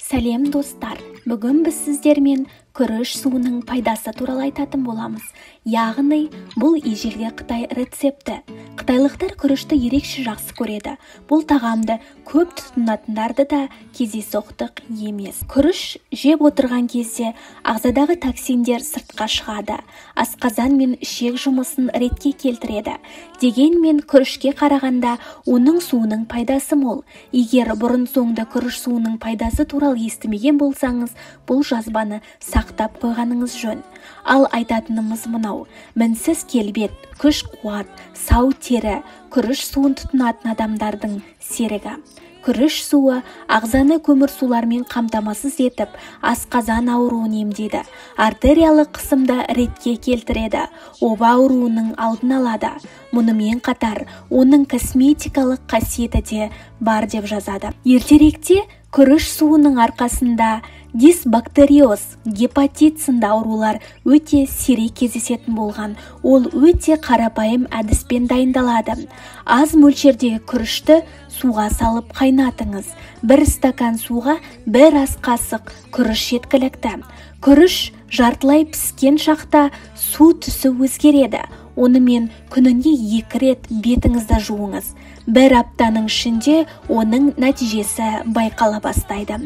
Сәлем достар! Бүгін біз сіздермен күріш суының пайдасы туралы айтатын боламыз. Яғни, бұл ежелгі Қытай рецепті. Қытайлықтар күрішті ерекше жақсы көреді. Бұл тағамды көп тұтынатындарды да кездейсоқтық емес. Күріш жеп отырған кезде ағзадағы токсиндер сыртқа шығады. Асқазан мен ішек жұмысын ретке келтіреді. Дегенмен күрішке қарағанда оның суының пайдасы мол. Егер бұрын-соңды күріш суының пайдасы туралы естімеген болсаңыз, бұл жазбаны сақтап қойғаныңыз жөн. Ал айтатынымыз мынау: мінсіз келбет, күш-қуат, сау тері күріш суын тұтынатын адамдардың серігі. Күріш суы ағзаны көмірсулармен қамтамасыз етіп, асқазан ауруын емдейді, артериялық қысымды ретке келтіреді, оба ауруының алдын алады. Мұнымен қатар, оның косметикалық қасиеті де бар деп жазады. Ертеректе күріш суының арқасында дисбактериоз, гепатит сынды аурулар өте сирек кездесетін болған. Ол өте қарапайым әдіспен дайындалады. Аз мөлшердегі күрішті суға салып қайнатыңыз. Бір стакан суға бір ас қасық күріш жеткілікті. Күріш жартылай піскен шақта су түсі өзгереді. Онымен күніне 2 рет бетіңізді жуыңыз. Бір аптаның ішінде оның нәтижесі байқала бастайды.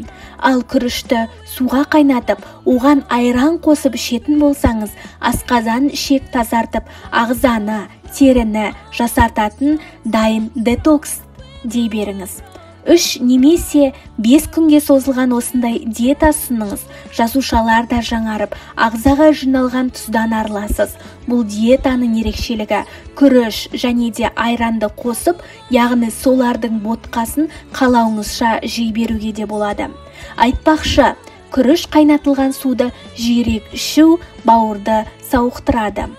Ал күрішті суға қайнатып, оған айран қосып ішетін болсаңыз, асқазан ішек тазартып, ағзаны, теріні жасартатын дайын детокс дей беріңіз. 3 немесе 5 күнге созылған осындай диета ұсыныңыз. Жасушалар да жаңарып, ағзаға жиналған тұздан арыласыз. Бұл диетаның ерекшелігі күріш және де айранды қосып, яғни солардың ботқасын қалауыңызша жей беруге де болады. Айтпақшы, күріш қайнатылған суды жиірек ішу бауырды сауықтырады.